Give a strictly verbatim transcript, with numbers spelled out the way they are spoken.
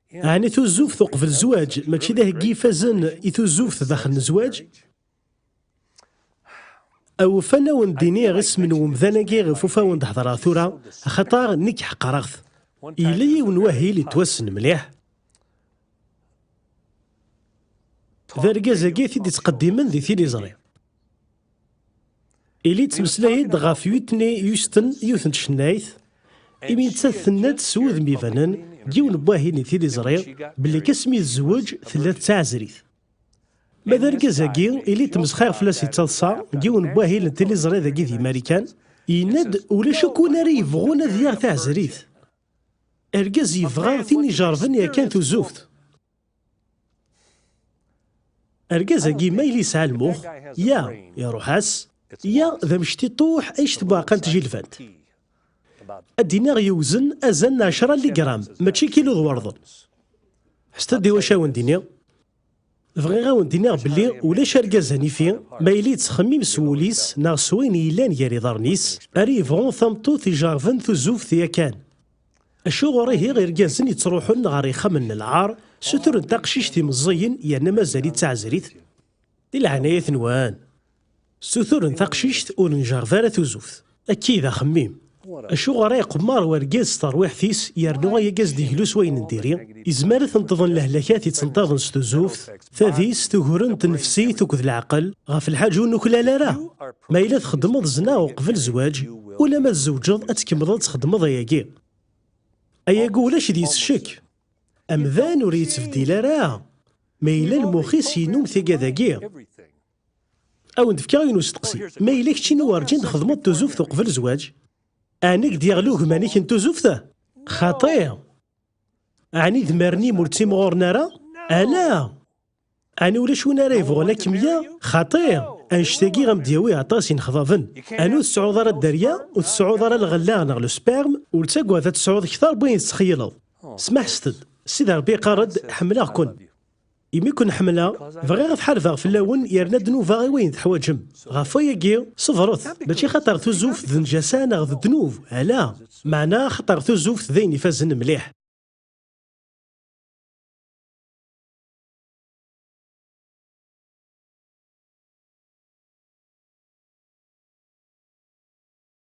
Ɛni tuzzuft uqbel zzwaǧ mačči d aheggi ifazen i tuzzuft daxel n zzwaǧ? Awufan a wen-d-iniɣ isem n wemdan-agi ɣef ufawen d-hedreɣ tura, axaṭer nekk ḥeqreɣ-t. Yella yiwen wahil yettwassen mliḥ. D argaz-agi i t-id-ittqeddimen di tiliẓri. Ili ttmeslay-d ɣef Whitney Houston, yiwet n tcennayt, imi nettat tenna-d s wudem ibanen deg yiwen n wahil n tiliẓri belli asmi tezweǧ tella tettaɛezrit. Ma d argaz-agi, ili tmesxir fell-as yettaḍsa deg yiwen n wahil n tiliẓri dagi di Marikan, yenna-d: "Ulac akk win ara yebɣun ad yaɣ taɛezrit." Argaz yebɣa tin ijerrben yakan tuzuft. Argaz-agi ma yella yesɛa lmux, ya iruḥ-as, ya d amectiṭuḥ ay tbuɛqa n tjilbant. Ad d-iniɣ yewzen azal n ɛecra ligram, mačči kilu d werḍen. Ḥesset-d i wacu awen-d-iniɣ. Bɣiɣ awen-d-iniɣ belli ulac argaz anifi ma yella yettxemmim s wul-is neɣ s wayen yellan gar iḍarren-is ara yebɣun tameṭṭut ijerrben tuzuft yakan. Acuɣer ihi irgazen yettruḥun ɣer yexxamen n lɛar, suturen taqcict imeẓẓiyen yerna mazal-itt d taɛezrit? Di leɛnaya-twen, suturen taqcict ur njerreb ara tuzuft. Akka i d axemmim. Acuɣer ay iqemmer wergaz s terwiḥt-is yernu ayagi as-d-iglu s wayen n diri? Izmer ad t-neṭḍen lehlakat yettenṭaḍen s tuzuft, tadist, uguren n tnefsit akked leɛqel, ɣef lḥaǧa ur nuklal ara. Ma yella txeddmeḍ zna uqbel zzwaǧ, ulamma tzewǧeḍ ad tkemmleḍ ad txeddmeḍ ayagi. Ayagi ulac deg-s ccek. Amdan ur yettbeddil ara. Ma yella lmux-is yennum tigad-agi. Ad wen-d-fkeɣ yiwen usteqsi. Ma yella keččini werǧin txedmeḍ tuzuft uqbel zzwaǧ? Ɛni deg d-yeɣli ugman-ik n tuzuft? Xaṭi! Ɛni idmaren-im ur ttimɣuren ara? Ala! Ɛni ulac win ara yebɣun ad kem-yaɣ? Xaṭi! Annect-agi a m-d-yawi aṭas inexḍaben. Ɛni ur tesɛuḍ ara dderya, ur tesɛuḍ ara lɣella neɣ le sperme, ur ttagad ad tesɛuḍ kter n wayen tettxeyyleḍ. Smaḥset-d, Sidi Ṛebbi iqqar-d: "Ḥemmleɣ-ken." Imi ken-ḥemmleɣ, bɣiɣ ad ḥarbeɣ fell-awen yerna ddnuba i wayen teḥwaǧem. Ɣef wayagi, ṣebret, mačči xaṭer tuzuft d nnǧasa neɣ d ddnub, ala, meɛna xaṭer tuzuft d ayen ifazen mliḥ.